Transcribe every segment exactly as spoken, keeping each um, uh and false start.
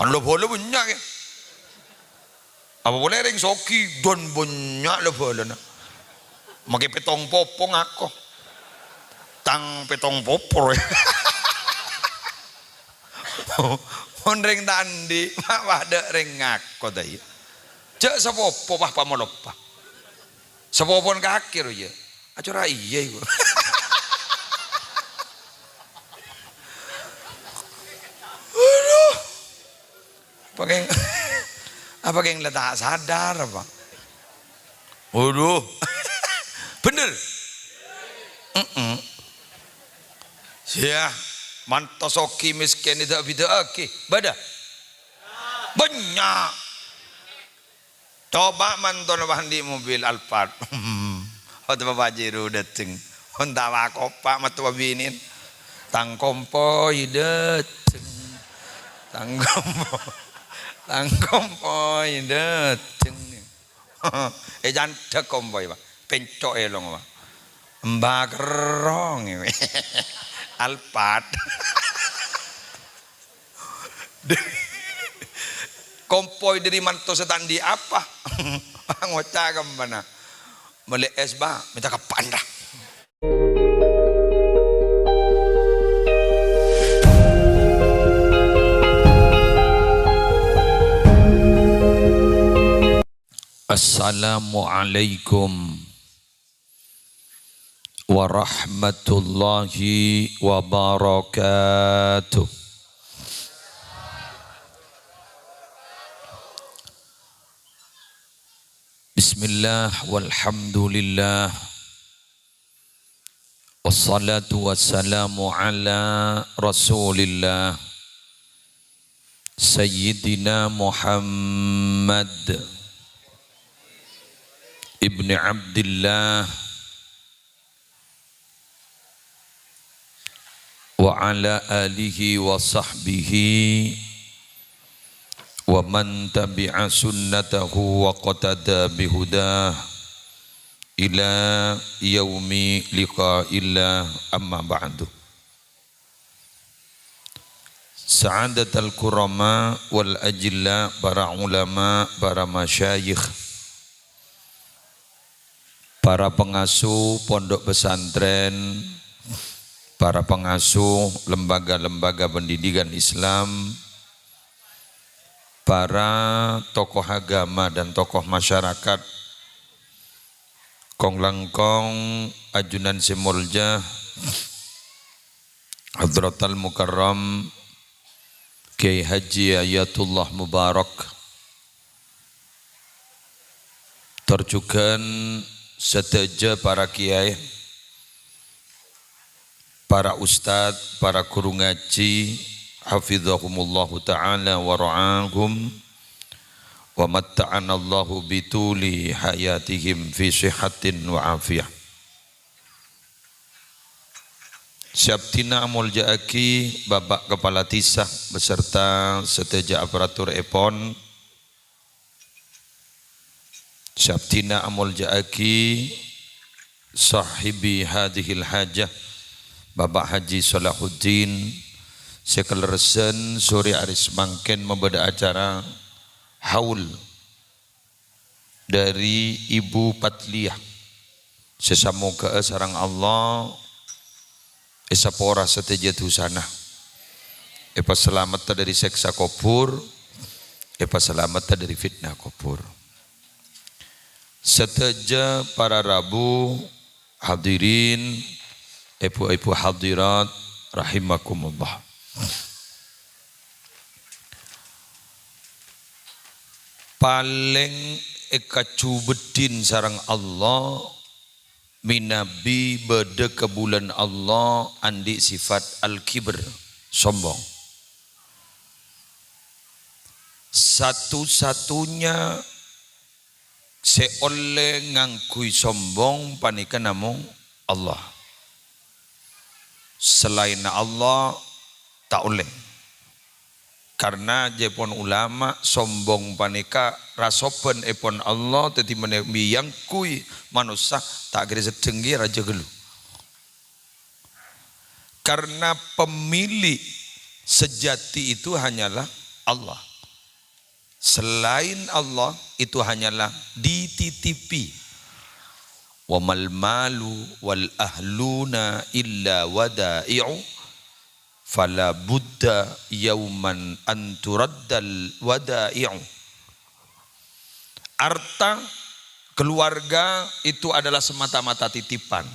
Kan la-bhâlâ bânnya', yâ. Apa polè rèng soghi, don bânnya' la-bhâlâna. Makè pèttong popo ngako. Tang pèttong popo. Mon rèng ta' andi', ma' padâ rèng ngako ta' iyâ. Jhâ' sapopo, pas pamoloppa. Sapopona kakè, ro, iyâ. Acora iyâ, iku. Aduh. Apa kèng, apa kèng la ta' sadar apa? Waduh. Bhender. Mm-mm. Yâ, manto soghi mèskèn ta' bhidhâ'aghi. Bâdâ? Bânnya'. Coba mantona pas andi' mobil Alphard. Otabâ Pajero dâteng. Onta wa kopa' mattowa binèn. Tang kompoy dâteng. Tang kompo-, tang kompoy dâteng. È candhâk kompoy, Pak. Pènco' èlong, Pak. Emba kerrong. Alphard. Kompoy dâri manto sè ta' andi' apa? Ngoca' kemmana? Mellè es, Ba, mènta ka Pandra. Assalamualaikum warahmatullahi wabarakatuh. Bismillah, walhamdulillah. Wassalatu wassalamu ala Rasulillah, Sayyidina Muhammad ibni Abdillah, wa ala alihi wa sahbihi wa man tabi'a sunnatahu wa qatada bihudah ila yaumi liqa'illah, amma ba'du. Sa'adatal kurama wal ajilla, para ulama, para masyayikh, para pengasuh pondok pesantren, para pengasuh lembaga-lembaga pendidikan Islam, para tokoh agama dan tokoh masyarakat, kong-langkong ajunan sè molja, Hadratal Mukarram Kiai Haji Ayatullah Mubarak, tor jhughân sadhâjâ para kiai, para ustad, para ghuru ngajhi, hafizahumullahu ta'ala wa ra'ahum, wa matta'anallahu bituli hayatihim fi sihhatin wa afiyah. Sè abdhina amolja'aghi Bapak Kepala Dhisa beserta sadhâjâ aparaturèpon. Sè abdhina amolja'aghi sahibi hadhil hajah, Bapak Haji Salahuddin, sè kalerressan sorè arè samangkèn mabâdâ acara haul dâri Ibu Padliyah. Sè samoghâ'â sareng Allah èsapora sadhâjâ dhusana, èpasalametta dâri sèksa kobhur, èpasalametta dâri fitnah kobhur. Sadhâjâ para rabu, hadirin, èbhu-èbhu hadirat rahimakumullah. Palèng èkajhubâddhin sareng Allah mènabi bâdâ kabulâna Allah andi' sifat al-kibr, sombong. Satu-satunya sè ollè ngangghuy sombong panèka namong Allah. Salaènna Allah ta' ollè. Karna jhâ' pon ulama, sombong panèka rasoban èpon Allah, dhâddhi mènabi èangghuy manossa ta' kèra seddheng kèya rajâ ghâllu. Karena pemilik sejati itu hanyalah Allah. Selain Allah itu hanyalah dititipi. "Wa mal malu wal ahluna illa wada'i'u, fala budda yauman an turaddal wada'i'u." Harta, keluarga itu adalah semata-mata titipan.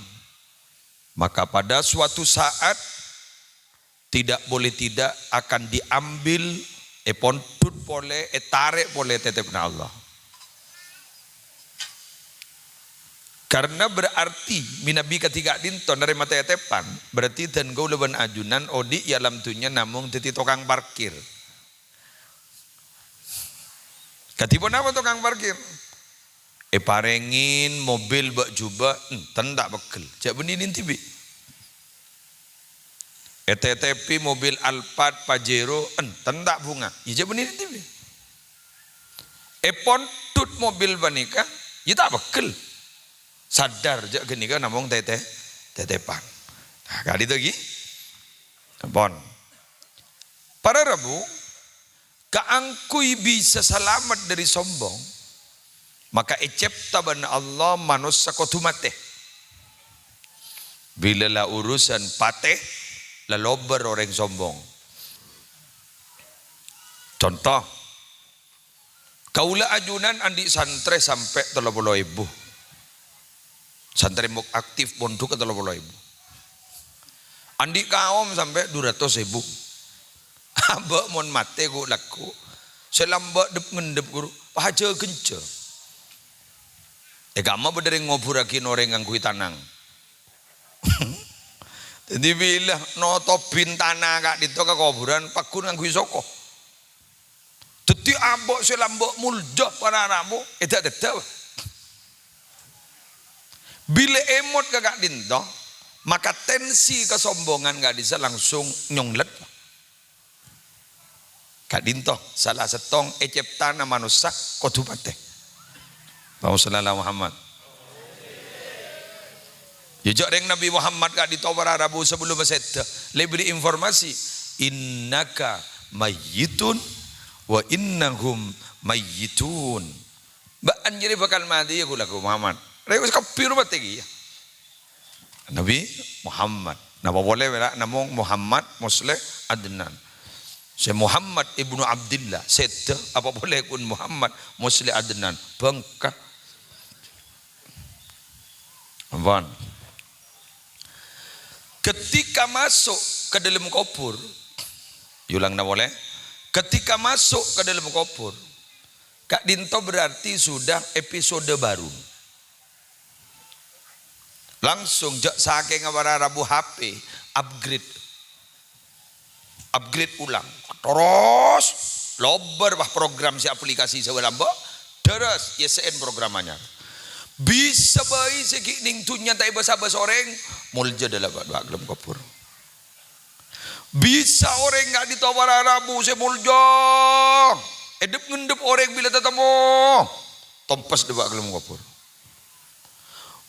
Maka pada suatu saat tidak boleh tidak akan diambil, èpondhut polè, ètarè' polè tètèbhâ Allah. Karena berarti mènabi kadhi ka'dinto narèma tètèbhân, berarti dân kaulâ bân ajunan odi' è alam dhunnya namong dhâddhi tokang parkir. Kadhi ponapa tokang parkir? Èparèngè mobil bâ' jhubâ', enten ta' pegghel. Jhâ' bânnè dhibi'. Ètètèbhi mobil Alphard Pajero, enten ta' bhunga. Iyâ jhâ' bânnè dhibi'. Èpondhut mobil panèka, iyâ ta' pegghel. Sadar jhâ' ghânèka namong tètè-, tètèbhân. Nah, ka'dinto ghi. Ampon. Para rabu, kaangghuy bisa salamet dhâri sombong, maka ècèpta bân Allah manossa kodhu matè. Bilâ la urusan patè, la lobâr orèng sombong. Conto, kaulâ ajunan andi' santrè sampè' tello polo èbu. Santrè mo-, aktif mondhuk tello polo èbu. Andi' kaom sampè' du ratos èbu. Abâ' mon matè ghu-, lagghu'. Sè lambâ' dhep-ngendhep, ghuru, pajhâ ghânjhâ. È kamma bâdâ rèng ngobhurraghi orèng ngangghuy tanang. Dhâddhi bilâ notobhi tana ka'dinto ka kobhurân, pagghun ngangghuy soko. Dhâddhi abâ' sè lambâ' molja para rabu, èdhâ-dhâddhâ. Bilâ èmot ka ka'dinto, maka tensi kasombongan ka'dissa langsung nyonglet. Ka'dinto sala sèttong ècèptana manossa kodhu matè. Allahumma shalli ala Muhammad. Yâ, jhâ' rèng Nabi Muhammad ka'dinto para rabu sabellunna sèdhâ, la èbèrri' informasi, "Innaka mayyitun wa innahum mayyitun." Bâ'na jârèya bhâkal matè, yâ, ghu-, lagghu' Muhammad. Rèng wis kabbhi ro matè kèya. Nabi Muhammad. Napa polè, mèla namong Muhammad, Musleh, Adnan. Sè Muhammad ibnu Abdillah, sèdhâ, apa polè ghun Muhammad, Musleh, Adnan. Bângka. Ampon. Ketika masuk ke dalam kubur, yulangna polè, ketika masuk ke dalam kubur, ka'dinto berarti sudah episode baru. Langsung jhâ' sakènga para rabu H P, upgrade. Upgrade ulang. Terros lobâr, wah, program sè aplikasi sè lambâ', terros èyessè'è program anyar. Bisa bhâi sè ghi' nèng dhunnya ta' èbâs-abâs orèng, molja dâ' la bâ' ghellem kobhur. Bisa orèng ka'dinto para rabu sè molja, èdhep-ngendhep orèng bilâ tatemmo, tompes dâ' bâ' ghellem kobhur.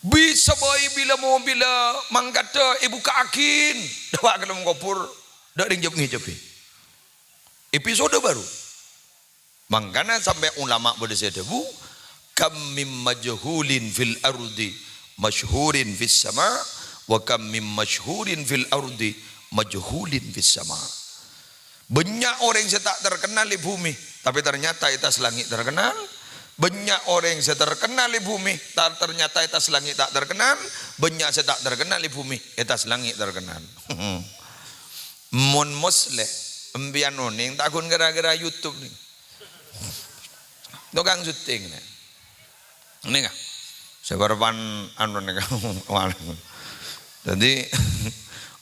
Bisa bhâi bilâ-mobilla mangkadhâ èbuka'aghi dâ' bâ' ghellem kobhur, dâ' rèng jhep-ngèjhebbhi. Episode baru. Mangkana sampè' ulama bâdâ sè adhâbu, "Kam min majhulin fil ardi masyhurin fis sama, wa kam min masyhurin fil ardi majhulin fis sama." Bânnya' orèng sè ta' terkenal è bhumè, tapè ternyata è attas langngè' terkenal. Bânnya' orèng sè terkenal è bhumè, ta-, ternyata è attas langngè' ta' terkenal. Bânnya' sè ta' terkenal è bhumè, è attas langngè' terkenal. Mon Musleh, empèyan onèng ta' ghun gara-gara YouTube nè. Tokang syuting nè. Nèka. Sè bârâmpan anu nèka. Dhâddhi,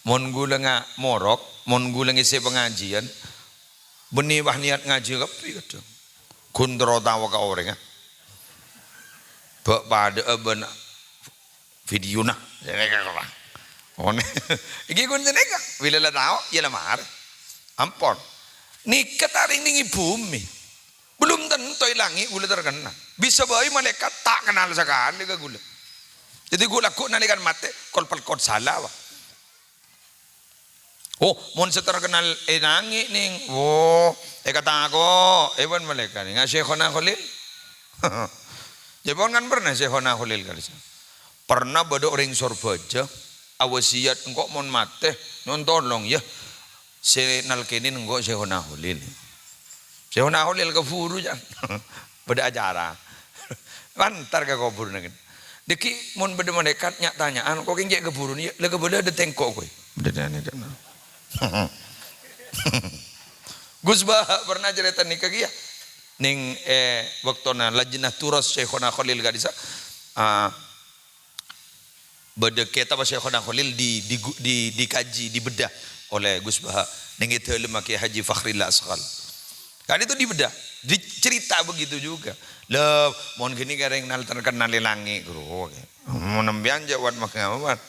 mon ghulâ nga-, morok, mon ghulâ ngèssè pangajiân, bânnè wah niyat ngajhi kabbhi kadhâng. Ghun terro tao ka orèng, ah. Bâ' padâ'â bân videona. Sanèka, Pak. Onè. Iki ghun sanèka. Bilâ la tao, iyâ la marè. Ampon. Nèka ta' rèng nèng è bhumè. Belum tentu è langngè' ghulâ terkenal. Bisa bhâi malaèkat ta' kenal sakalè ka ghulâ. Dhâddhi ghu-, lagghu' nalèkana matè, kol-pelkol sala, Pak. Oh, mon sè terkenal è langngè', nèng. Oh, èkatako', èbân malaèkat nèng. Nga Syaikhona Khalil. Jâ' pon kan pernah Syaikhona Khalil ka'dissa. Pernah bâdâ orèng Sorbhâjâ, awasiyat, "Engko' mon matè, nyo'on tolong, yâ, sè nalkènè engko' Syaikhona Khalil." Syaikhona Khalil kabhuru, jân. Bâdâ acara. Entar ka kobhurrâ. Dâgghi' mon bâdâ malaèkat nya'-tanya'an, "Ko' kèng cè' kabhuruna, yâ? La kabâlâ dâ' tèngko' kowe." Bâdâ nanya kan. Gus Baha pernah carèta nèka kèya. Nèng, eh, bâktona lajnah turas Syaikhona Khalil ka'dissa, ah, bâdâ kètab Syaikhona Khalil di, di, di, dikaji, dibedah oleh Gus Baha. Nèng è dâlemma Kiai Haji Fakhril Asghal. Kan itu dibedah, dicerita begitu juga. Lah, mon ghânèka rèng nal terkenal è langngè', ghuru. Mon sampèyan jâ' wat-, wat.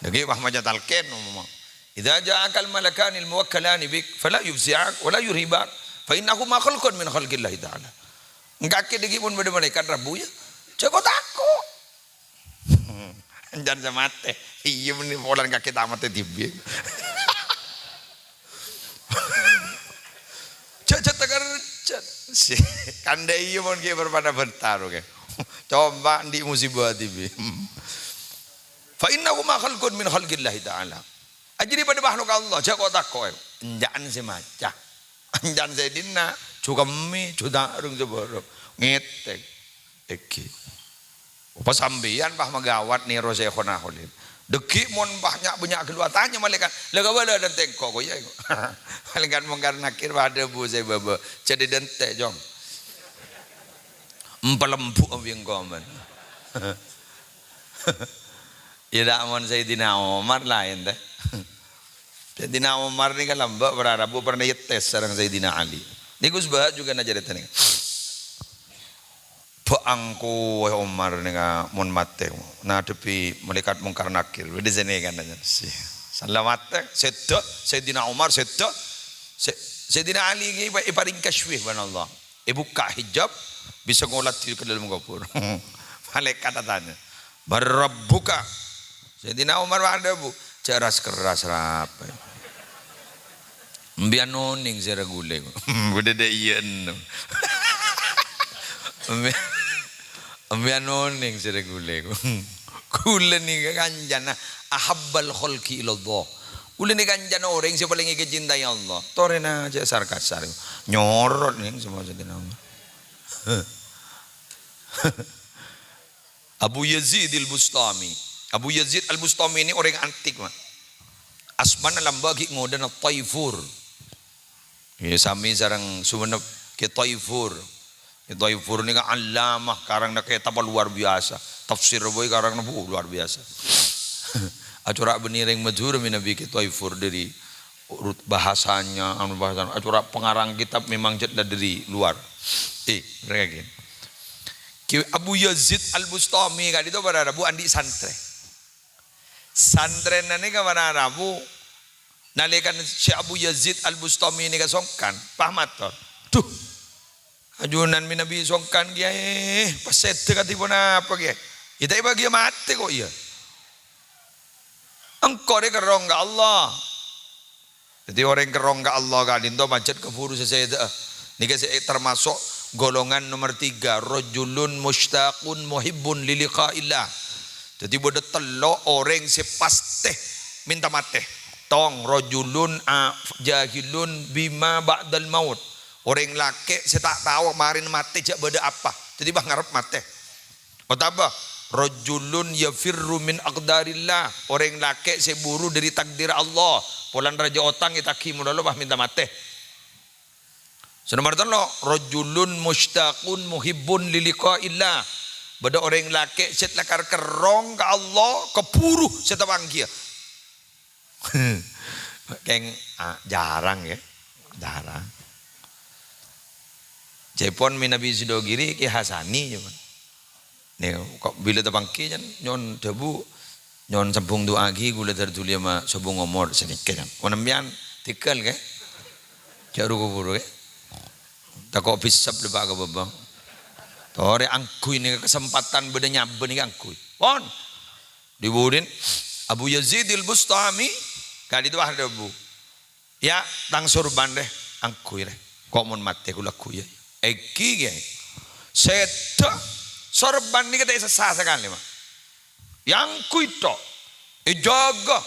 Lagi wah maca talqin, ngomong. "Idza ja'akal malakanil muwakkalani bik, fala yufzi'ak, wala yurhibak, fa innahuma khalqun min khalqillahi ta'ala." Engkakè dâgghi' mon bâdâ malaèkat rabu, yâ. Jâ' ko'-tako'. Jân sè matè. Iyâ, mending polana kakè ta' matè dhibi'. Jâ-, jâ' takerjhâ. Si, kandhâ iyâ mon ghi' bârâmma bânta, oke. Coba andi' musibâ dhibi'. "Fa innahuma khalqun min khalqillahi ta'ala." Ajâdi padâ makhluk Allah, jâ' ko'-tako'. Enjâ'ân sè maca. Enjâ'ân sè dinna', jhu kemmè, jhu ta' rung sabârâng. Ngètèk. Èghi. Apa sampèyan, pas, maghâbây nèro Syaikhona Khalil? Dâgghi' mon, pas, nya'-, bânnya' ghâllu atanya malaèkat, "La kabâlâ dâ' tèngko' koyè?" Malaèkat Mungkar Nakir padâ bu sè bâbâ. Jadi dântè', Jong. Empalembuk abiyang komen. Ya, dak mon Sayyidina Umar laèn, tè. Sayyidina Umar nèka lambâ' para rabu pernah ètes sareng Sayyidina Ali. Nèko Gus Baha juga najarèta nèka. Bâ' engko' Umar nèka mon matè, nadhebbhi malaèkat Mungkar Nakir. Bâdâ sè nèka nanya. Si-, sala matè, sèdhâ, Sayyidina Umar sèdhâ. Sa-, Sayyidina Ali nèka èpa-, èparèng kasyfi bân Allah. Èbukka' hijab, bisa ngolat ka dâlem kobhur. Malaèkat atanya, "Man rabbuka?" Sayyidina Umar adhâbu, "Jhâ' ras-kerras, Rab. Empèyan onèng sè rè ghulâ." Bâdâ dâ' iyâ enno. Empèyan, empèyan onèng sè rè ghulâ. Ghulâ nèka kancana ahabbal khalqi ilallah. Ghulâ nèka kancana orèng sè palèng èkacintai Allah. Torèna jhâ' sar-kasar. Nyorot nèng semua Sayyidina Umar. Abu Yazid Al-Bustami. Abu Yazid Al-Bustami ini orèng antik, Mak. Asmana lambâ' ghi' ngodâna Taifur. Iyâ, sami sareng Sumenep, Kè Taifur. Kè Taifur nèka allamah, karangnga kètab luar biasa. Tafsir bhâi karangnga, bu, luar biasa. Acora' bânnè rèng Madhurâ mènabi Kè Taifur dâri urut bahasanya, anu bahasanya. Acora' pangarang kètab memang jhât la dâri luar. Eh, mereka gini. Kè Abu Yazid Al-Bustami ka'dinto para rabu andi' santrè. Santrèna nèka para rabu, nalèkana Syekh Abu Yazid Al-Bustami nèka songkan, pas mator, "Duh, ajunan mènabi songkan, Kèyaè, pas sèdhâ kadhi ponapa, Kèyaè? Yâ, ta' èbâghiyâ matè ko', iyâ? Engko' rè kerrong ka Allah." Dhâddhi orèng kerrong ka Allah ka'dinto pajhât kabhuru sè sèdhâ'â. Nèka sè termasuk golongan nomor tiga, rajulun musytaqun muhibbun li liqa'illah. Dhâddhi bâdâ tello' orèng sè pastè mènta matè. Tong, rajulun a-, jahilun bima ba'dal maut. Orèng lakè' sè ta' tao marèna matè jhâ' bâdâ apa. Dhâddhi bâ ngarep matè. Otabâ, rajulun yafirru min aqdarillah, orèng lakè' sè buru dâri takdir Allah, polana rajâ otang ètaghi malolo pas mènta matè. Sè nomor tello', rajulun musytaqun muhibbun li liqa'illah, bâdâ orèng lakè' sè lakar kerrong ka Allah, kabhuru sè tapanggiyâ. Kèng, ah, jhârâng, yâ. Jhârâng. Ca'èpon mènabi Sidogiri Kè Hasani, ca'èpon. Nè, ko' bilâ tapangghi, jhân, nyo'on dhâbu, nyo'on sambhung du'aaghi, ghulâ dhâr dhuli ma' sobung omor sanèka, jhân. Mon sampèyan tèghâl, Kè. Jhâ' ru-kabhuru, Kè. Tako' bisep lèpa' ka bâbâng. Torè angghuy nèka kasempatan bâdâ nyabâ nèka angghuy. Pon. Dibudin Abu Yazid Al-Bustami, ka'dinto adhâbu, "Ya', tang sorban, rè, angghuy, rè. Ko' mon matè, ghulâ angghuy, ya." Èngghi, Kèyaè. Sèdhâ, sorban nèka ta' sassa sakalè, Ma'. Èangghuy tok, èjâgâ.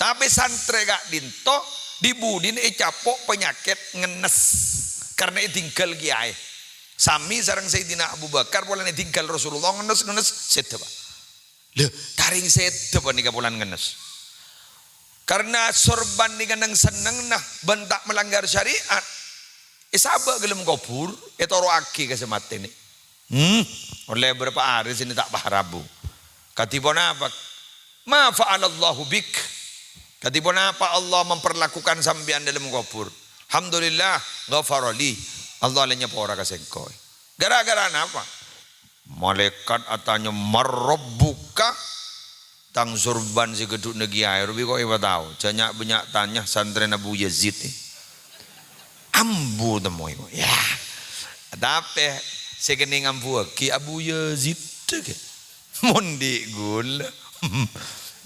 Tapè santrè ka'dinto, di-budina ècapo' panyakèt ngennes karna èdinggal kèyaè. Sami sareng Sayyidina Abu Bakar polana èdinggal Rasulullah ngennes-ngennes sèdhâ, Pa'. Lha, tarèng sèdhâ panèka polana ngennes. Karna sorban nèka neng-sennengnga bân ta' malanggar syariat. Èsabâ' ghâlem kobhur, ètoro'aghi ka sè matè nè. Hmm, ollè bârâmpa arè sè nè ta' parabu. Kadhi ponapa? "Ma fa'alallahu bik?" Kadhi ponapa Allah memperlakukan sampèyan dâlem kobhur? "Alhamdulillah, ghafara li." Allah la nyapora ka sèngko'. Gara-gara napa? Malaèkat atanya, "Man rabbuka?" Tang sorban sè ghâdhuwânna kèyaè, rowa bi' ko' èpatao. Jhâ' nya'-bânnya' tanya santrèna Abu Yazid. Ambu temmo, ya. Tapè sè kennèng ambuwâghi Abu Yazid, ghi. Mon dhi' ghulâ.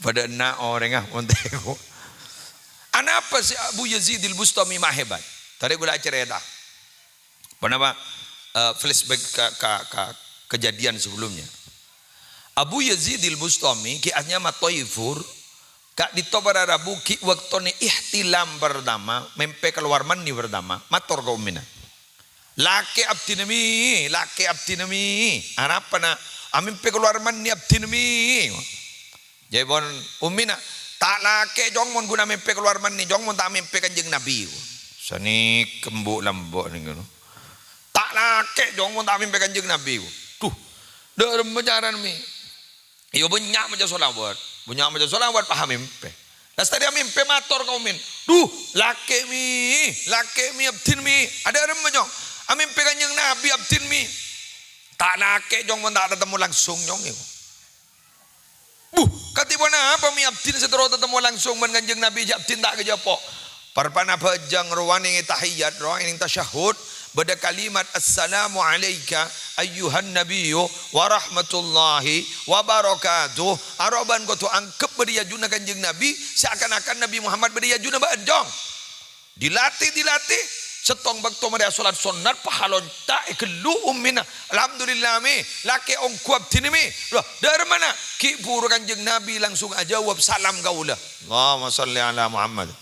Padâ enna' orèngnga mon tèko. Anapa sè Abu Yazidil Bustami ma' hebat? Tarè ghulâ acarèta. Ponapa, eh, flashback ka, ka, ka kejadian sebelumnya. Abu Yazidil Bustami, ghi' anyama Toifur, ka'dinto para rabu ghi' bâkto nè ihtilam pertama, mèmpè kalowar mani pertama, mator ka ummina. "Lakè' abdhina, Mi, lakè' abdhina, Mi. Anapa, Na'? Amèmpè kalowar mani abdhina, Mi." Jâèpon ummina, "Ta' lakè', Cong, mon ghun amèmpè kalowar mani, Cong, mon ta' amèmpè Kanjeng Nabi." Sanèka embu' lembo' nèng ngono. "Ta' lakè', Cong, mon ta' amèmpè Kanjeng Nabi." Duh, dâ' remma carana, Mi? Iyâ, bânnya' maca sholawat. Bânnya' maca sholawat, pas amèmpè. Lastarè amèmpè mator ka ummina, "Duh, lakè', Mi, lakè', Mi, abdhina, Mi. Adâ' remma, Cong? Amèmpè Kanjeng Nabi abdhina, Mi." "Ta' lakè', Cong, mon ta' tatemmo langsung, Cong." "Buh, kadhi ponapa, Mi, abdhina sè terro tatemmo langsung bân Kanjeng Nabi, jhâ' abdhina ta' kajhâpo'?" Parpa'na abhâjâng rowa nèng tahiyat, rowa nèng tasyahhud, bâdâ kalimat, "Assalamu alaika ayyuhan nabiyyu wa rahmatullahi wa barakatuh." Arowa bâ'na kodhu angghep bâdâ è ajunna Kanjeng Nabi, seakan-akan Nabi Muhammad bâdâ è ajunna bâ'na, Cong. Dilatè, dilatè, sèttong bâkto marè asolat sonnat, pahalonca' èghellu ummina. "Alhamdulillah, Mi, lakè' ongghu abdhina, Mi." "Loh, dâ' remmana?" Ghi' bhuru Kanjeng Nabi langsung ajâwâb salam kaulâ. Allahumma shalli ala Muhammad.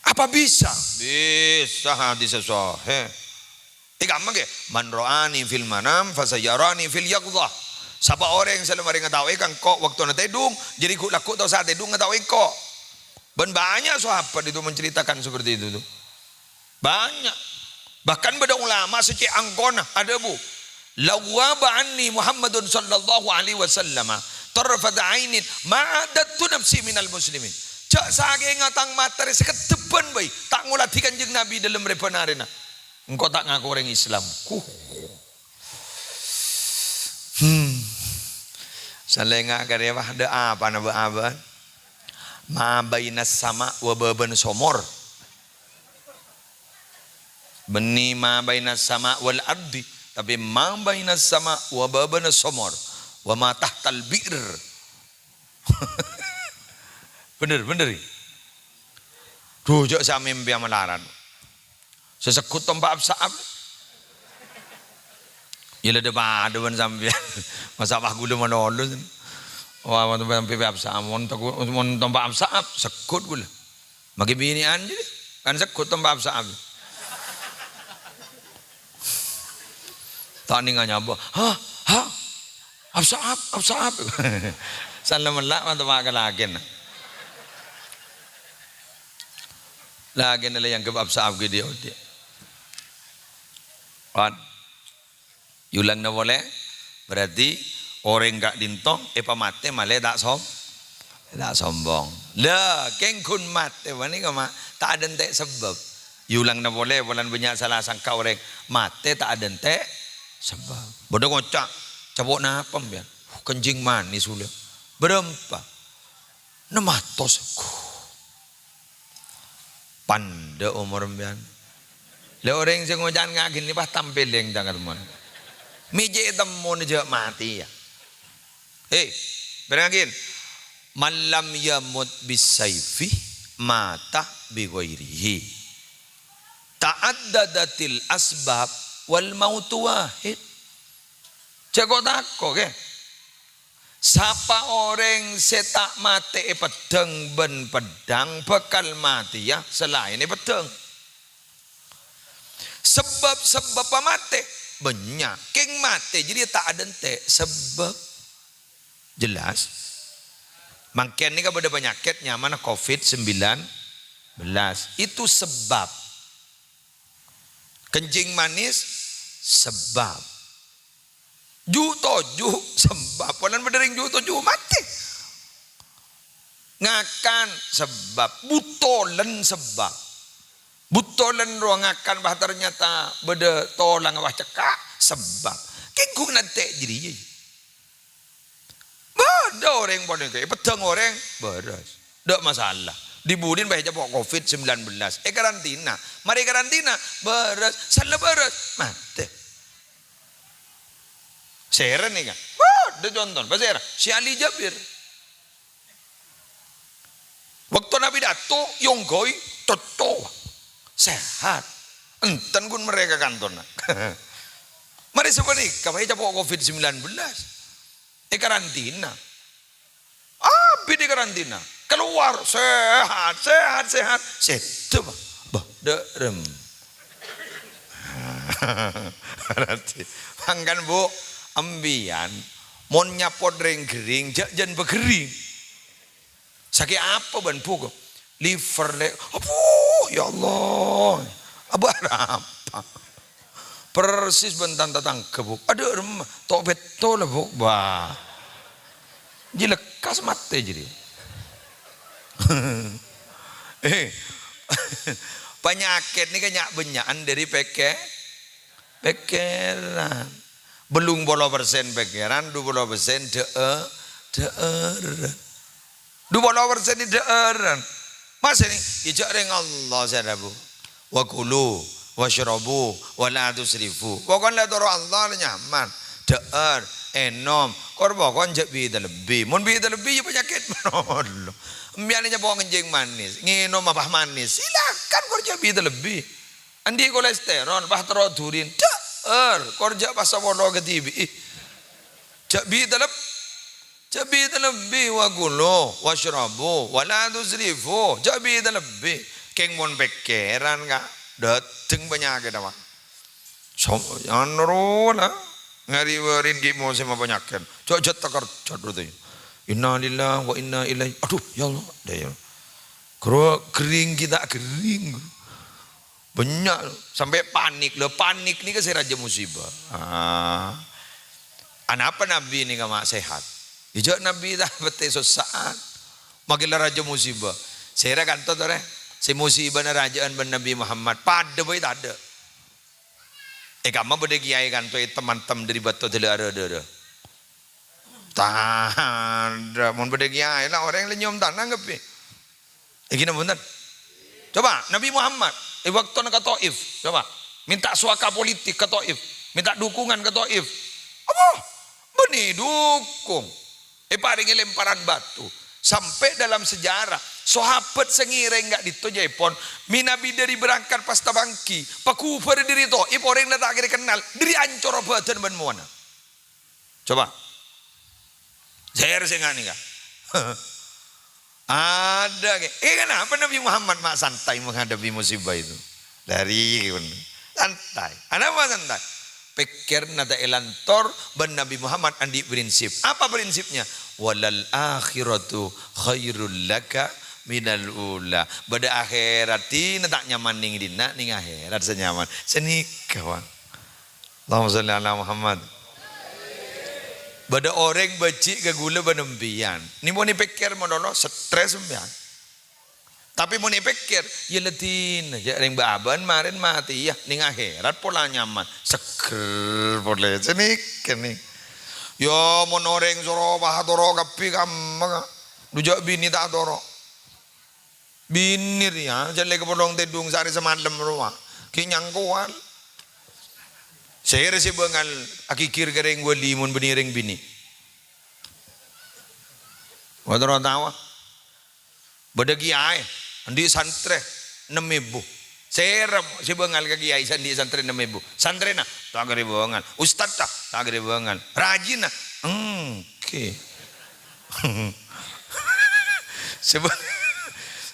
Apa bisa? Bisa, hadis sahih. È kamma ghi, "Man ra'ani fil manam fasayarani fil yaqzah." Sapa orèng sè la marè ngataowè ka engko' bâktona tèdung, jârèya ghu'-lagghu' ta' osa tèdung ngataowè engko'. Bân bânnya' sahabat itu menceritakan seperti itu tuh. Bânnya'. Bahkan bâdâ ulama sè cè' angkona adhâbu, "Law ghaba anni Muhammadun sallallahu alaihi wasallama tarfata ainin ma a'dadtu nafsi minal muslimin." Jhâ' sakènga tang matè rè sakeddhebbhân bhâi, ta' ngoladhi Kanjeng Nabi dâlem rèbân arèna. Engko' ta' ngako orèng Islam. Huh. Hmm. Salènga karè, wah, dâ' apana bâ-, abâ'na? Ma bainas sama wa bâbâna somor. Bânnè ma bainas sama wal ardi, tapè ma bainas sama wa bâbâna somor. Wa ma tahtal bi'r. Bhender, bhender. Duh, jhâ' sè amèmpè malarat. Sè segghut tompa' apsa'ap. Iyâ la dâ-padâ bân sampèyan. Masa' pas ghulâ malolo. Wah, mon tompa' apsa'ap, mon teko-, mon tompa' apsa'ap, segghut ghulâ. Maghi binè'an jârèya, kan segghut tompa' apsa'ap. Ta' nènga nyabâ. "Hah? Hah? Apsa'ap, apsa'ap." San la mella' mantep ka lakèna. Lakèna la èangghep apsa'ap ghi' dhi'-odhi'. Wan. Èolangna polè, berarti orèng ka'dinto èpamatè malè ta' som-, ta' sombong. Lha, kèng ghun matè panèka ma' ta' adântè' sabâb. Èolangna polè, polana bânnya' sala sangka orèng matè ta' adântè' sabâb. Bâdâ ngoca', "Capo' napa, sampèyan?" "Kencing manis, ghulâ." "Bârâmpa?" "Ennem atos." Pandâ' omor sampèyan. Lha, orèng sè ngoca' ngaghin nèka pas tampèlèng cangkemman. Mè' cè' temmona jhâ' matè, ya. He, bârângaghin. "Man lam yamut bisaifi, mata bi ghairihi. Ta'addadatil asbab wal mautu wahid." Cè' ko' tako', kè. Sapa orèng sè ta' matè èpeddhâng bân peddhâng bhâkal matèya salaèn èpeddhâng. Sabâb-sabâbbhâ matè bânnya'. Kèng matè jârèya ta' adântè' sabâb. Jelas? Mangkèn nèka bâdâ panyakèt nyamana covid sembilan belas. Itu sabâb. Kencing manis, sabâb. Ju' toju', sabâb. Polana bâdâ rèng ju' toju' matè. Ngakan, sabâb. Butolân, sabâb. Butolân rowa ngakan, bâh, ternyata bâdâ tolang, bâh, cekka', sabâb. Kèng ghun nantè' jârèya. Bâdâ orèng panèka, èpeddhâng orèng, bârâs. Tadâ' masalah. Dhi-budhina bâ' ècapo' covid sembilan belas. Èkarantina. Marè karantina, bârâs. Sella bârâs, matè. Sèra nèka. Bâdâ contona. Bâ' sèra. Sè ahli Jabir. Bâkto Nabi dâ' èongghuy, cocco. Sehat. Enten ghun marè ka kantorra. Marè sapanèka, bâ' ècapo' covid sembilan belas. Èkarantina. Abit èkarantina. Kalowar, sehat, sehat, sehat. Sèdhâ, bâ'. Bâ', dâ' rem. Berarti, mangkana, Bu, embiyan, mon nyapot rèng ghering, jhâ' jân paghering. Sakè' apa bân, Bu? Liver, lè'. Aduh, ya Allah. Abâ' arapa? Persis bân tan-tatangghâ, Bu. Adâ' remma, to' petto la, Bu. Wah. Jâ lekkas matè jârèya. Eh, panyakèt nèka nya'-bânnya'an dâri pèkkè-, pèkkèran. Bâllung polo persen pèkkèran, du polo persen dâ'-, dâ'ârân. Du polo persen dâ'ârân. Masè nè, yâ jhâ' rèng Allah sè adhâbu. "Wa kulu, wasyrabu, wa la tusrifu." Pokokna la toro' Allah la nyaman. Dâ'âr, ènom, kor pokokna jhâ' bi' ta-, lebbi. Mon bi' ta-, lebbi yâ panyakèt malolo. Embiyan nyapo' kencing manis, ngènom apa manis. Silakan, kor jhâ' bi' ta-, lebbi. Andi' kolesterol, bâh terro durin. Dâ'âr, kor jhâ' pas sapolo kadhibi'i. Jhâ' bi' ta-, leb-, Jhâ' bi' ta-, lebbi, wa kulu, wasyrabu, wa la tusrifu. Jhâ' bi' ta-, lebbi. Kèng mon pèkkèran, Ka', dâteng panyakèt apa? So-, anu rowa la. Ngari-warin ghi' mosèmma panyakèt. Jhâ', jhâ' takerjhât berarti. Innalillahi wa inna ilaihi. Aduh, ya Allah. Dâ' ya. Ghâro ghering ghi' ta' ghering. Bânnya' sampè' panik. Lho, panik nèka sè rajâ musibah. Ah. Anapa Nabbhi nèka ma' sehat? Yâ jhâ' Nabbhi ta' bâtè sossa'an. Makkè la rajâ musibah. Sèra kanto torè? Sè musibana rajâ'ân bân Nabbhi Muhammad. Padâ bhâi tadâ'. È kamma bâdâ kèyaè kanto ètem-antem dâri bâto dâlâ arâ-dârâ. Tadâ'. Mon bâdâ kèyaè la orèng la nyèyom tana ngebbhi. È ghina bhunten. Coba, Nabbhi Muhammad, è bâktona ka Taif, coba. Mènta suaka politik ka Taif. Mènta dukungan ka Taif. Apa? Bânnè dukung. Èparèngè lemparan batu. Sampè' dalam sejarah, sahabat sè ngèrèng ka'dinto jâèpon, mènabi dâri berangkat pas tabângghi, paghubâr dâri Taif, orèng la ta' kèra kennal, dâri ancor bhâdhân bân mowana. Coba. Sèra sè nganèka. Ada, kè. Eh, kenapa Nabi Muhammad ma' santai menghadapi musibah itu? Dari, santai. Anapa santai? Pèkkèranna ta' èlantor bân Nabi Muhammad andi' prinsip. Apa prinsipnya? "Walal akhiratu khairul laka minal ula." Bâdâ akhèrat dinna ta' nyaman nèng dinna', nèng akhèrat sè nyaman. Sanèka, Bang. Allahumma shalli ala Muhammad. Bâdâ orèng bâji' ka ghulâ bân empiyan. Nèmoni pèkkèr malolo, stres empiyan. Tapè mon èpèkkèr, yâ la dinna, jâ' rèng bâ-abâ'ân marèn matè, yâ, nèng akhèrat pola nyaman, seggher polè. Sanèka nè. Yâ, mon orèng soro pas atoro' kabbhi kamma, Ka'. Du jâ' binè ta' atoro'. Binè rèya, jâ' lè kapolong tèdung saarè samalem rowa. Ghi' nyangkowal. Sèra sè bângal aghigghir ka rèng wali mon bânnè rèng binè. Bâdâ tao? Bâdâ kiyaè, andi' santrè ennem èbu. Sèrem, sè bângal ka kiyaè sè andi' santrè ennem èbu. Santrèna, ta' karè bângal. Ustadna, ta' karè bângal. Rajina, èngghi. Sè bâ-,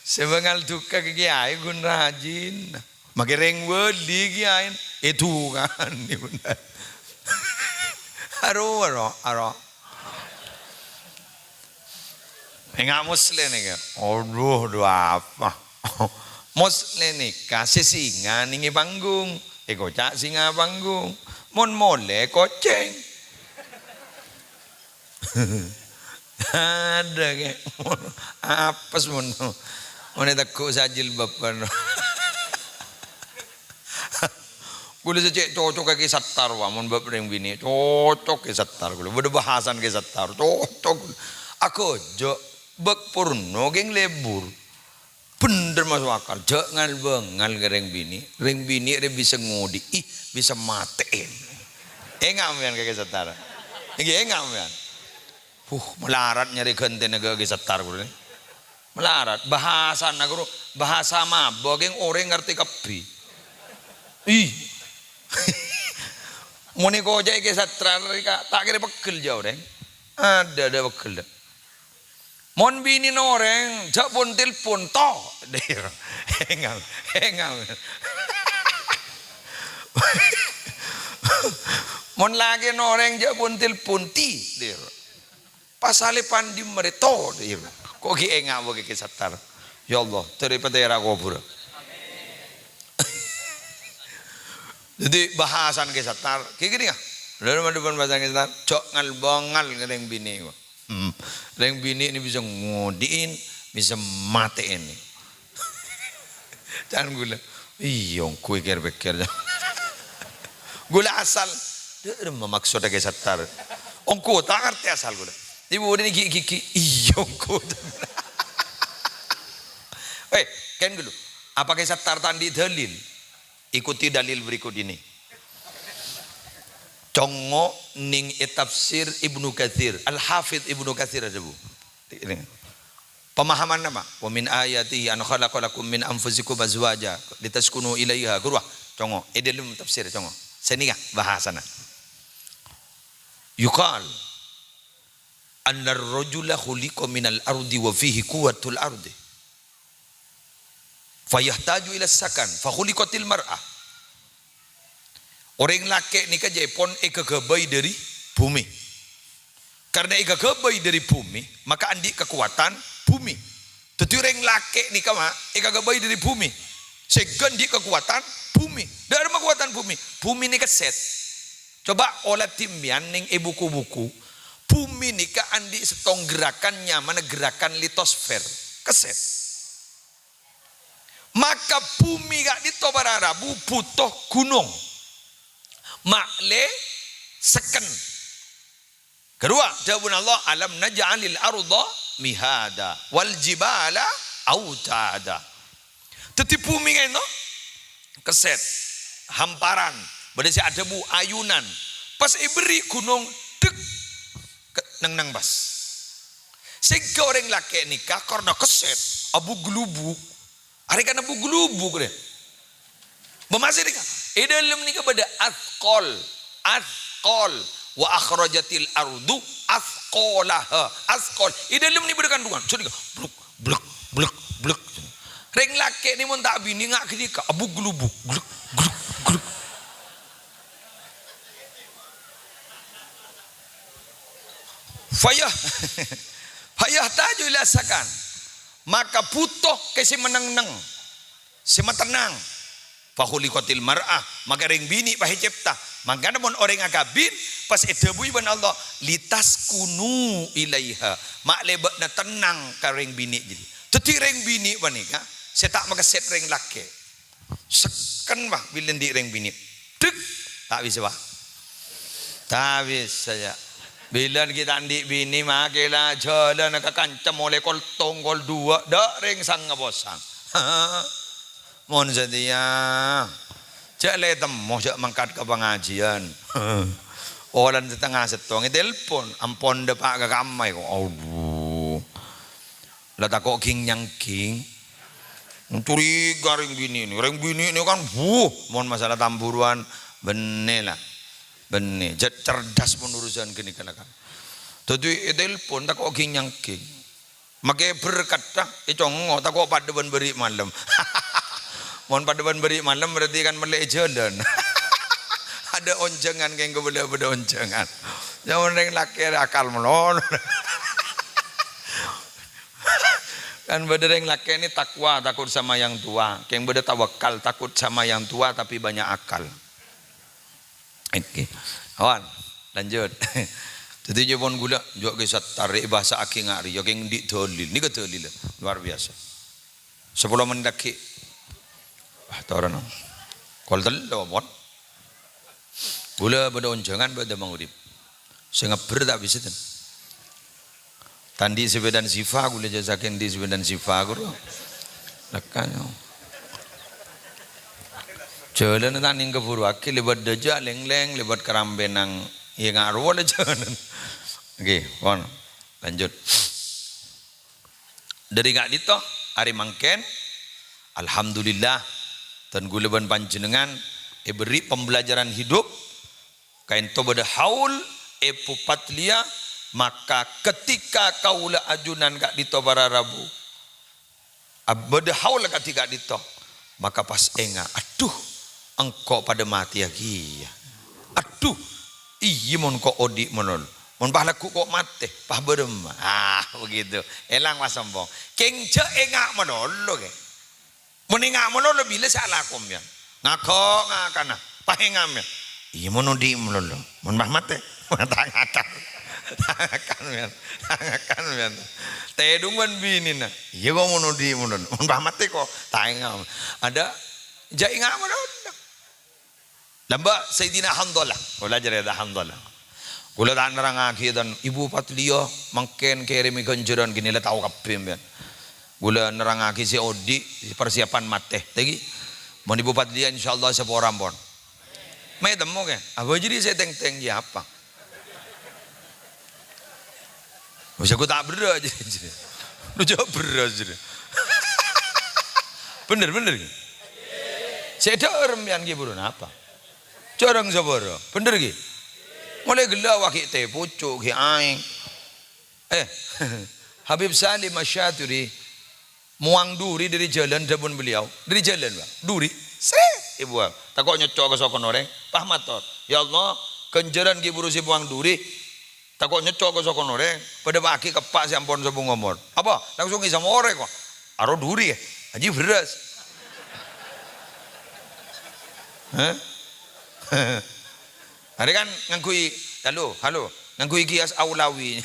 sè bângal dhukâ ka kiyaè ghun rajina. Makè rèng wali kiyaè, èdhukanè bhender. Aro, aro, aro. Enga' Musleh nèka. Adhu, dhu apa? Musleh nèka sè singa nèng è panggung. Èkoca' singa panggung. Mon molè, kocèng. Adâ, kè. Apes mon. Mon ètegghu' sajilbaban. Kaulâ sè cè' cocok ka Kè Sattar, wa, mon bab rèng binè', cocok Kè Sattar kaulâ. Bâdâ bahasan Kè Sattar, cocok. Aghâjâ', bâk porno kèng lebur. Bhender maso' akal, jhâ' ngal-bângal ka rèng binè'. Rèng binè' rè bisa ngodi'i, bisa matè'è. Enga' sampèyan ka Kè Sattar. Èngghi, enga' sampèyan. Huh, malarat nyarè ghântèna ka Kè Sattar kaulâ. Malarat, bahasana ghuru, bahasa mabâk, kèng orèng ngartè kabbhi. Ih. Mon èkoca'è Kè Sattar rèka, ta' kèra peggel jâ' orèng. Adâ, adâ peggel, dâ. Mon binèna orèng, jhâ' pon-telpon, to. Enga', enga'. Mon lakèna orèng, jhâ' pon-telpon, ti. Pasalè pandhi marè to, iyâ. Ko' ghi' enga' bâ' Kè Sattar. Ya Allah, terri patèra kobhurrâ. Dhâddhi, bahasan Kè Sattar, ghi' ghânèka. Lha, madhepon bahasan Kè Sattar, jhâ' ngal-bângal ka rèng binè', ko'. Hmm. Rèng binè' nè bisa ngodi'in, bisa matè'èn. Can ghulâ. Iyâ, ongghu èkèr-pèkkèr. Ghulâ asal. Dâ'remma maksodda Kè Sattar. Ongghu, ta' ngartè asal ghulâ. Ibu ini ghi-, ghi-, ghi-, iyâ, ongghu. Eh, kèng ghâllu. Apa Kè Sattar ta' andi' dalil? Ikuti dalil berikut ini. Congngo' nèng è tafsir Ibnu Katsir. Al-Hafidz Ibnu Katsir adhâbu. Pemahamanna ma? "Wa min ayatihi an khalaqa lakum min anfusikum azwaja litaskunu ilaiha." Ghâruwa, congngo'. È dâlem tafsir, congngo'. Sè nèka bahasana. Yuqal annar rajula khuliqa minal ardi wa fihi quwwatul ardi. Fayahtaju ila sakan, fa khuliqatil mar'ah. Orèng lakè' nèka jhâ' èpon èkaghâbây dhâri bhumè. Karna èkaghâbây dhâri bhumè, maka andi' kakowadhân bhumè. Dhâddhi orèng lakè' nèka, ma, èkaghâbây dhâri bhumè. Sèngghâ andi' kakowadhân bhumè. Dâ'remma kakowadhân bhumè? Bhumè nèka sèt. Coba ola dhimèyan nèng è buku-buku. Bhumè nèka andi' sèttong gerakan nyamana gerakan litosfer. Kesèt. Maka bhumè ka'dinto para rabu bhuto ghunong. Ma'lè sekken. Ghâruwa, dhâbuna Allah, "Alam naj'alil arda mihada wal jibala autada." Dhâddhi bhumè ka'dinto kesèt, hamparan, bâdâ sè adhâbu ayunan. Pas èberri' ghunong, dek, ke-, neng-neng pas. Sèngghâ orèng lakè' nèka karna kesèt, abu-ghlubuk. Arè kana bu-ghlubuk rè. Bâ' masè nèka. È dâlem nèka bâdâ atsqal. Atsqal. "Wa akhrajatil ardu atsqalaha." Atsqal. È dâlem nèka bâdâ kandungan. Sè nèka. Bluk, bluk, bluk, bluk. Rèng lakè' nè mon ta' abinè nga' ghânèka. Abu-ghlubuk. Gluk, gluk, gluk. Fayah-, fayahtaju ila sakan. Maka bhuto ka sè maneng-neng, sè matennang. Fa khuliqatil mar'ah, maka rèng binè' pas ècèpta. Mangkana mon orèng akabin, pas èdhâbuwi bân Allah, "Litaskunu ilaiha." Ma'lè bâ'na tennang ka rèng binè' jârèya. Dhâddhi rèng binè' panèka sè ta' makesèt rèng lakè'. Sekken, bâ, bilâ andi' rèng binè'. Dek, ta' bisa, bâ. Ta' bisa, yâ. Bilâ ghi' ta' andi' binè', makè la jhâlâna ka kanca molè kol tong, kol duwâ', dâ' rèng sanga posang. Mon satèya, jhâ' lè temmo, jhâ' mangkat ka pangajiân. Polana satengnga sèttong ètelpon, ampon dâpa' ka kamma, ko'. Adhu. La tako' ging-nyangking. Curiga rèng binè' nè. Rèng binè' nè kan, wuh, mon masalah tamburuan, bânnè la. Bânnè. Jhât cerdas mon urusan ghânèka la kan. Dhâddhi ètelpon tako' ging-nyangking. Makè berkata, ècongngo', tako' padâ bân bâri' malem. Mon padâ bân bâri' malem berarti kan mellè è jhâlân. Adâ' onjhângan, kèng kabâlâ bâdâ onjhângan. Jhâ' mon rèng lakè' akal malolo. Kan bâdâ rèng lakè' nè takwa, takut sama yang tua. Kèng bâdâ tawakal, takut sama yang tua tapi banyak akal. Oke. Awan, lanjut. Dhâddhi jhâ' pon ghulâ, jhâ' kè sattar, èbhâsa'aghi nga' rèya, kèng andi' dalil. Nèka dalil, luar biasa. Sapolo mennit aghi'. Wah, toron. Kol tello', pon. Ghulâ bâdâ onjhângan bâdâ mangurip. Sè ngabbher ta' bisa, ten. Ta' andi' sepèdana Siva, ghulâ jhâ' sakèng andi' sepèdana Siva, ghuru. Lekkan, yo. Jhâlân ta' nèng kabhuruwaghi, lèbât dâjâ, lèng-lèng, lèbât karampènan. Iyâ, nga' rowa la jhâlân. Oke, pon. Lanjut. Dâri ka'dinto, arè mangkèn, alhamdulillah, dhân ghulâ bân panjhennengngan èberri' pembelajaran hidup, ka'dinto bâdâ haul, Èbhu Patliya, maka ketika kaulâ ajunan ka'dinto para rabu, ab-, bâdâ haul kadhi ka'dinto, maka pas enga', "Adhu, engko' padâ matèya kèya. Adhu, iyâ mon ko' odi' malolo. Mon pas lagghu' ko' matè, pas bârâmma?" Ah, begitu. Èlang pas sombong. Kèng jhâ' enga' malolo, kè. Mon enga' malolo, bilâ sè alako sampèyan? Ngako' ngakana, pas enga' sampèyan? Iyâ, mon odi' malolo. Mon pas matè? Ta' ngakan. Ta' ngakan, sampèyan. Ta' ngakan, sampèyan. Tèdung bân binèna. Iyâ, ko' mon odi' malolo. Mon pas matè, ko' ta' enga'. Adâ', jhâ' enga' malolo. Lambâ' Sayyidina Hanzalah. Kaulâ carèta Hanzalah. Kaulâ ta' nerrangaghi, tan, Èbhu Patliya mangkèn kèrèmè ghânjhârân ghânèka la tao kabbhi sampèyan. Kaulâ nerrangaghi sè odi', persiapan matè. Tèngghi. Mon Èbhu Patliya insyaallah sapora pon. Mè' temmo, kè. Apa jârèya sè tèng-tèng, iyâ apa? Wis aku ta' berrâ', jârèya. Lu jhâ' berrâ', jârèya. Bhender, bhender, ghi? Sè dhâ'âr sampèyan ghi buru napa? Jhârâng sapora. Bhender, ghi? Molaè ghellâ' wa ghi' tè pucuk, ghi' aèng. Eh, Habib Salim Asy-Syaturi, mowang dhuri dâri jhâlân, dhâbuna beliau. Dâri jhâlân, Pak. Dhuri. Sret, èbuwâng. Tako' nyocco' ka sokona orèng. Pas mator, "Ya Allah, ghânjhârân ghi' buru sè mowang dhuri. Tako' nyocco' ka sokona orèng. Padâ paghi' ka eppa' sè ampon sobung omor." Apa? Langsung èsamorè, ko'. Aro dhuri, yâ? Ajiyâ bherrâs. Hah? Arè kan ngangghuy, halo, halo, ngangghuy kias Aulawi.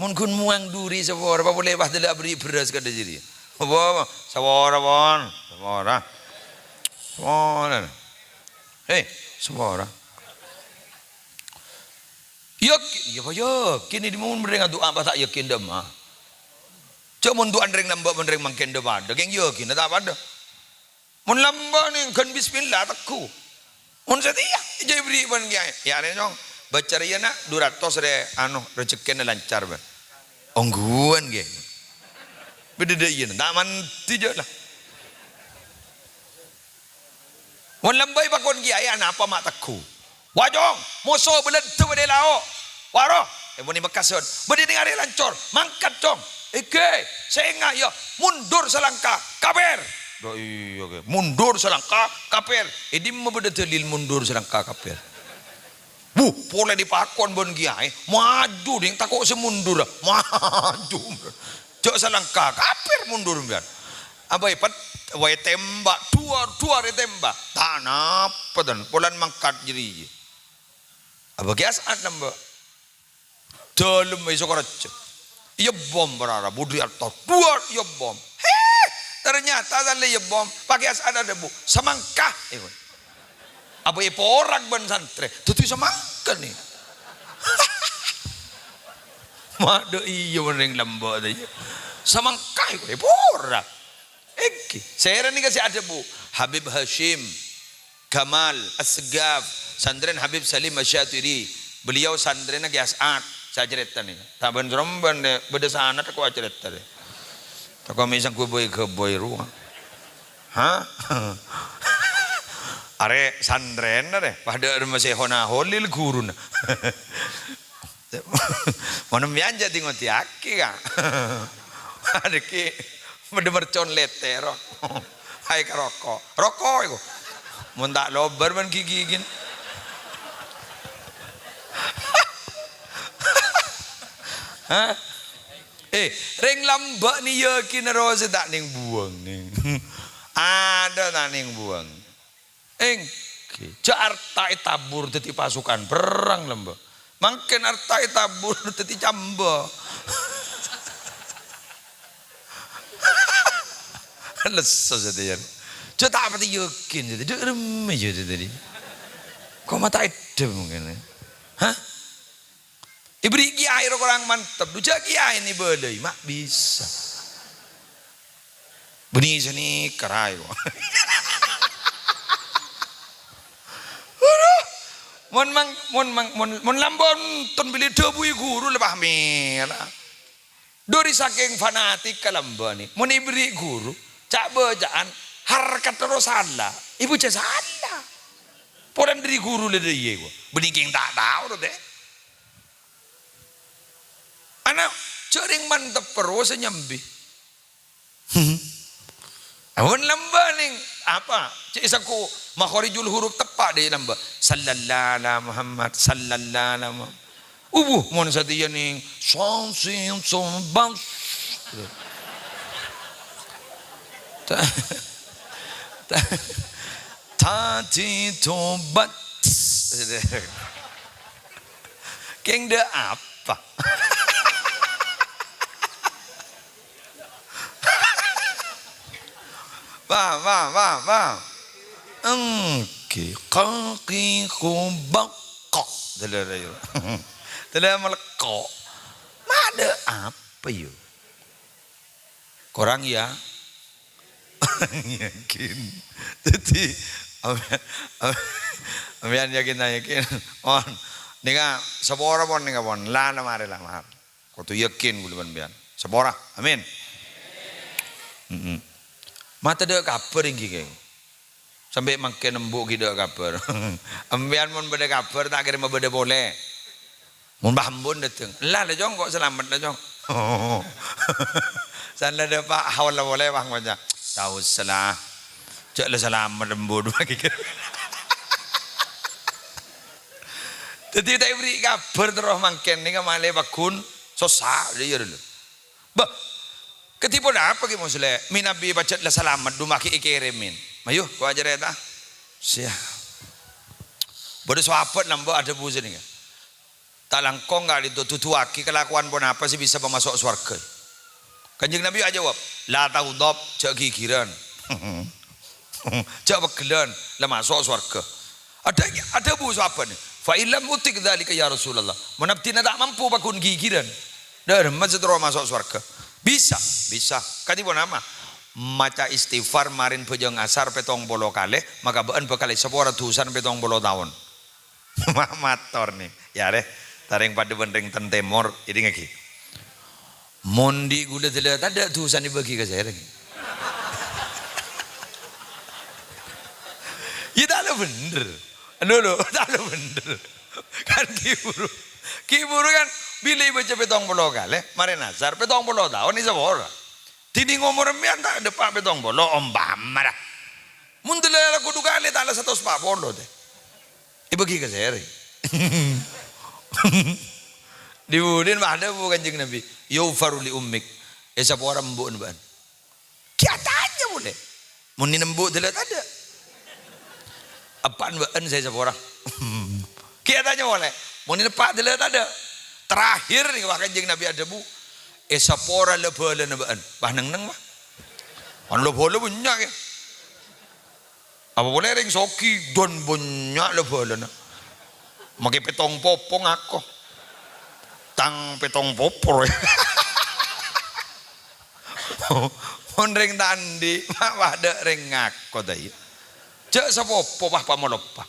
Mon ghun mowang dhuri sapora, apa polè pas dâlâ aberri' bherrâs kadhâ' jârèya. Apa, apa? Sapora, pon. Sapora. Sapora. Hei, sapora. Yak-, iyâ, Pak, yakin. È dimma mon rèng adu'a pas ta' yakin dâ'emma. Jhâ' mon du'ana rèng lambâ' bân rèng mangkèn dâ-padâ, kèng yakin ta' padâ. Mon lambâ' nèng ghân bismillah, tegghu. Mon satèya, jhâ' èberri' bân kèyaè. Yâ, arè, Cong. Baca rèya, Na', du ratos rè, anu, rejekkèna lancar, bân. Ongghuwân, ghi. Bâdâ dâ' iyâ, ta' mandhi, jhâ' la. Mon lambâ' èpakon kèyaè, anapa ma' tegghu? "Wa, Cong, moso bâlândhâ bâdâ è lao'. Wa, ro, è, mon è Mekkasân, bâdâ è nèng arè lancor. Mangkat, Cong. Èngghi, sènga', yâ. Mundur salangka, kapèr." Dâ' iyâ, kè. Mundur salangka, kapèr. È dimma bâdâ dalil mundur salangka, kapèr? Wuh, polè dipakon bân kèyaè. Maju, ding, tako' sè mundur. Maju. Jhâ' salangka, kapèr mundur, sampèyan. Apa èpèt, wa ètèmbhâk, duwâr, duwâr ètèmbhâk. Ta' napa, tan, polana mangkat jârèya. Apa Kè As'ad nambâ'? Dâlem è Sokoraja. Èbom para rabu dâri attas. Duwâr èbom. He! Ternyata ta' lè èbom. Pas Kè As'ad adhâbu, "Samangka." Èpon. Apa èporak bân santrè? Dâddhi samangka nè. Ma' dâ' iyâ mon rèng lambâ' ta' iyâ. Samangka èpon èporak. Èngghi, sèrèna nèka sè adhâbu Habib Hasyim Kamal Assegaf, santrèna Habib Salim Asy-Syatiri. Beliau santrèna Kè As'ad, sè acarèta nèka. Ta' bân-sorombân, bâdâ sanad kok acarèta, dâ. Kok mè' sangghu bhâi-ghâbây rowa. Hah? Arè santrèna rè, padâ rèma Syekhona Holil ghuruna. Mon mèyan jhâ' di-ngodiyaghi, Ka'. Adâ' ki, padâ mercon lètèr. Ayo ka roko'. Roko' iku. Mon ta' lobâr bân ghi-ghi ghin. Hah? Eh, rèng lambâ' nè yakin ro sè ta' nèng buwâng, nèng. Adâ' ta' nèng buwâng. Èngghi, jhâ' arta ètabur dhâddhi pasukan perrang lambâ'. Mangkèn arta ètabur dhâddhi cambâ. Lesso satèya. Jhâ' ta' patè yakin, dâ' remma jhâ' tadi. Kok mata èdem mungkin, ya? Hah? Èbherri' kiyaè ro korang mantep, dhu jhâ' kiyaè nè bâlâi, ma' bisa. Bânnè sanèka raè, kok. Adhu, mon mang-, mon mang-, mon, mon lambâ' onton bilâ èdhâbuwi ghuru la pahmèla. Dhâri sakèng fanatikka lambâ' nè, mon èbherri' ghuru, ca'-bâca'an, harkat terro sala, èbâca sala. Polana dhâri ghuru la dhâ' iyâ, kok. Bânnè kèng ta' tao, ro, tè. Ana, jhâ' rèng mantep terro sè nyambi. Ampon lambâ' nèng, apa? Cè' saku makhorijul huruf teppa' dâ' lambâ'. Sallallahu ala Muhammad, sallallahu ala Muhammad. Ubuh, mon satèya nèng, song, sin, song, bang. Ta-, ta-, tadi tobat. Kèng dâ' apa? Paham, paham, paham, paham? Èngghi, kaki kubak. Tèlè, tèlè. Tèlè malekko'. Ma' dâ' apa, yu? Korang, ya? Yakin. Dhâddhi, ap-, ap-, sampèyan yakin ta' yakin? Pon. Nèka, sapora pon nèka, pon. La, la marè, la marè. Kodhu yakin kaulâ bân sampèyan. Sapora. Amin. Mm-mm. Ma' tadâ' kabhâr èngghi, Kè. Sampè' mangkèn embu' ghi' tadâ' kabhâr. Sampèyan mon bâdâ kabhâr, ta' kèra mabâdâ polè. Mon bâ embu'en dâteng. Ella, la, Cong, kok salamet, la, Cong. San la dâpa' haul la polè, bâ, ngoca'. Ta' osa, la. Jhâ' la salamet embu' duwâ' ghi'. Dhâddhi ta' èbherri' kabhâr terro mangkèn nèka malè pagghun sossa, iyâ, lho. Bâh, kadhi ponapa, Kè Musleh? Mènabi pajhât la salamet, dummagu èkèrèmè. Mayu, kok acarèta. Siap. Bâdâ sahabat lambâ' adhâbu sanèka. Ta' langkong ka'dinto, duduwaghi kalakowan ponapa sè bisa pamaso' sowarghâ. Kanjeng Nabi ajâwâb, "La taghdab, jhâ' ghighirân. Jhâ' pegghellân, la maso' sowarghâ." Adhâ-, adhâbu sahabat, "Fa in lam utiq dzalika ya Rasulullah." Mon abdhina ta' mampu pagghun ghighirân, dhâremma sè terro maso' sowarghâ? Bisa, bisa. Kadhi ponapa? Maca istighfar marèn bhâjâng asar pètong polo kalè, maka bâ'ân bhâkal èsapora dhusana pètong polo taon. Ma-, mator nè. Yâ, rè. Tarèng padâ bân rèng ten tèmor, èdingngaghi. Mon dhi' ghulâ dâlâ tadâ' dhusana èbâghi ka sè rèng. Yâ, ta' la bhendher. Lho, lho, ta' la bhendher. Kan ghi' buru. Ghi' buru kan bilâ èbâca pètong polo kalè, marèn asar, pètong polo taon èsapora. Dhinèng omor sampèyan ta' dâpa' pètong polo, ompama, ra. Mon dâlâ la kodhu kalè ta' la satos pa' polo, tè. Èbâghi ka sè rèng. Dhi-budhina bâdâ bu Kanjeng Nabi, "Yughfaru li ummik." Èsapora embu'en bâ'ân. Kèya tanya polè. Mon nèng embu' dâlâ tadâ'. Eppa'en bâ'ân sè èsapora. Kèya tanya polè. Mon nèng eppa' dâlâ tadâ'. Terakhir nèka, bâ, Kanjeng Nabi adhâbu, "Èsapora la-bhâlâna bâ'ân." Bâ, neng-neng, bâ. Kan la-bhâlâ bânnya', kè. Apa polè rèng soghi, don bânnya' la-bhâlâna. Makè pètong popo ngako. Tang pètong popo, rè. Mon rèng ta' andi', ma' bâdâ rèng ngako, ta' iyâ. Jhâ' sapopo, bâ, pamoloppa.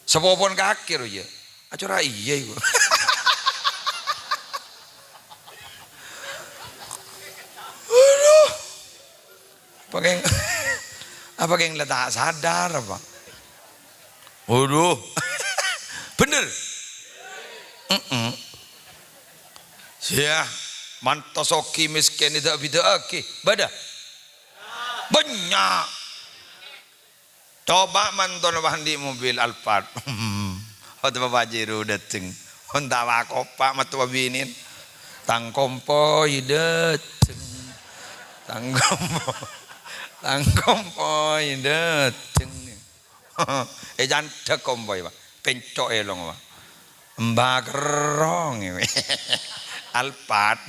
Sapopona kakè, ro, iyâ. Acora iyâ iku. Keng, apa keng la ta' sadar apa? Waduh. Bener? Mm-mm. Sia, manto soghi mèskèn ta' bidhâ'aghi. Bâdâ? Bânnya'. Coba mantona andi' mobil Alphard. Otabâ Pajero dâteng. Onta wa kopa mattowa binèn. Tang kompoy dâteng. Tang kompo-, tang kompoy dâteng. Ècandhâk kompoy, Pak. Pènco' èlong, Pak. Emba kerrong. Alphard.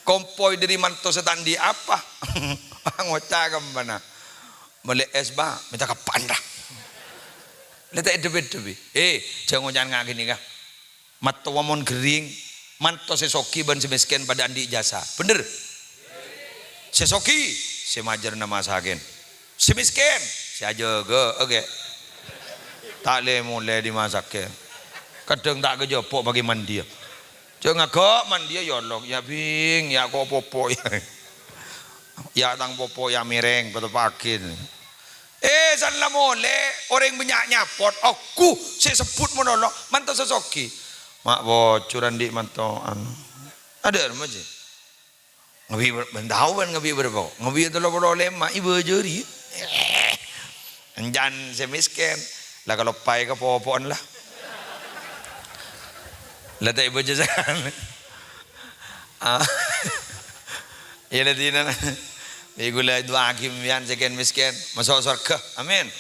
Kompoy dâri manto sè ta' andi' apa. Ngoca' ka embana. Mellè es, Pak, mènta ka Panda. La ta' èdhep-èdhep. Eh, jhâ' ngoca' nga' ghânèka. Mattowa mon ghering, manto sè soghi bân sè mèskèn padâ andi' jasa. Bhender? Sè soghi, sè majârna masakèn. Sè mèskèn, sè ajâgâ, oke. Ta' lè-molè dimmasakè. Kadhâng ta' kajhâpo' paghi mandiyâ. Jhâ' ngaghâ' mandiyâ, ya Allah, ya bing, ya ko popo, ya. Ya tang popo, ya mèrèng, pateppaghina. Eh, san la molè, orèng bânnya' nyapot, oku, sè sebbhut monolong, manto sè soghi. Ma' bocor andi' manto, anu. Adâ' rèma, jhi. Ngabi ber-, bân tao bân ngabi bârâmpa? Ngabi tello polo lèma', èbâjâri. Encan sè mèskèn, la kaloppaè ka popo'en la. La ta' èbâjâ sakalè. Ah. Iyâ, la dinana. Bi' ghulâ du'aaghi sampèyan sè kèng mèskèn, maso' sowarghâ. Amin.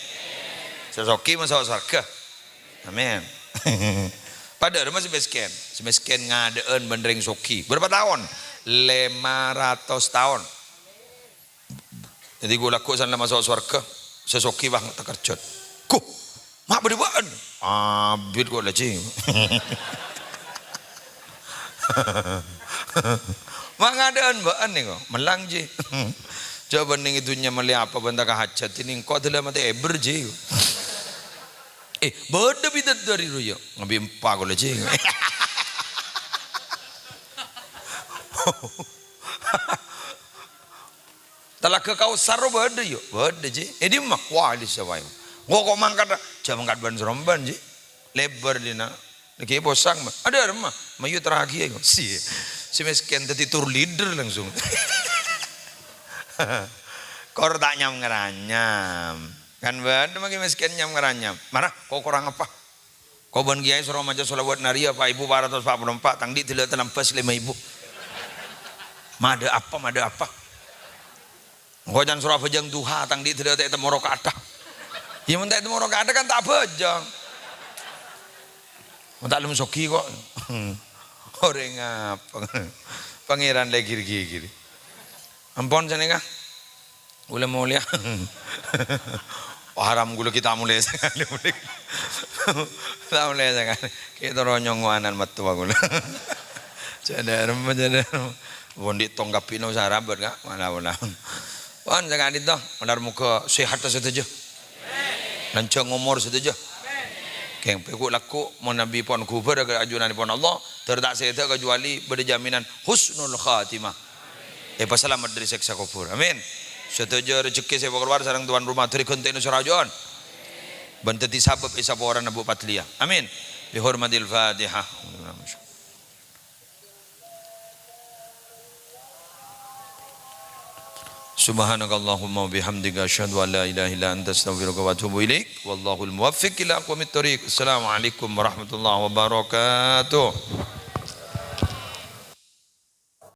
Sè soghi maso' sowarghâ. Amin. Padâ rèma sè mèskèn. Sè mèskèn ngadâ'ân bân rèng soghi. Bârâmpa taon? Lèma ratos taon. Dhâddhi ghu-, lagghu' san la maso' sowarghâ, sè soghi, wah, takerjhât. Ghu, ma' bâdâ bâ'ân? Abit ko' la, jhi. Ma' ngadâ'ân bâ'ân nèko, mellang, jhi. Jhâ' bânnè è dhunnya mellè apa bân ta' kahajhât, nèko dâlâ matè èbher, jhi. Eh, bâdâ bidadari rowa, ngabi empa' ko' la, jhi. Talaga Kausar ro bâdâ, yâ? Bâdâ, jhi. È dimma? Wah, è dissa bhâi. Engko' ko' mangkat, jhâ' mangkat bân-sarombân, jhi. Lèbâr dinna'. Lagi posang, ma. Adâ' rèma. Mayu teragi, yâ. Si, si mèskèn dhâddhi tour leader langsung. Kor ta' nyam-ngaranyam. Kan bâdâ mangkè mèskèn nyam-ngaranyam. Mara, ko' korang apa? Ko' bân kiyaè soro maca shalawat nariyah, pa' èbu pa' ratos pa' polo empa', tang dhi' dâlâ talambâs lèma èbu. Madâ apa, madâ apa? Engko' can soro abhâjâng duha, tang dhi' dâlâ ta' ètemmo raka'atta. Yâ, mon ta' ètemmo raka'atta kan ta' abhâjâng. Mon ta' lem soghi ko'. Orèng apa? Pangèran lè gir-gigir. Ampon sanèka. Ghulâ molèya. Oh, haram ghulâ ghi' ta' molè sakalè. Ta' molè sakalè. Ghi' toro nyongngowanan mattowa ghulâ. Jhâ' dârem, jhâ' dârem. Mon dhi' tong kabbhi no sarabât, Ka'. Mala-mala. Pon sakadhinto, malar moghâ sehat sadhâjâ. Lanjhâng omor sadhâjâ. Kèng pèko' lagghu' mon nabi pon ghubârâ ka ajunanèpon Allah, dâr ta' sèdhâ kajhâbhâli bâdâ jaminan husnul khatimah. Èpasalamet dâri sèksa kobhur. Amin. Sadhâjâ rejekkè sè èpakalowar sareng tuan rumah dâri ghântèna sè rajuwân. Bân dhâddhi sabâb èsaporana Bu Padliya. Amin. Bi hurmatil Fatihah. Subhanakallahumma wa bihamdika, asyhadu an la ilaha illa anta, astaghfiruka wa atubu ilaik. Wallahul muwaffiq ila aqwamit thoriq. Assalamualaikum warahmatullahi wabarakatuh.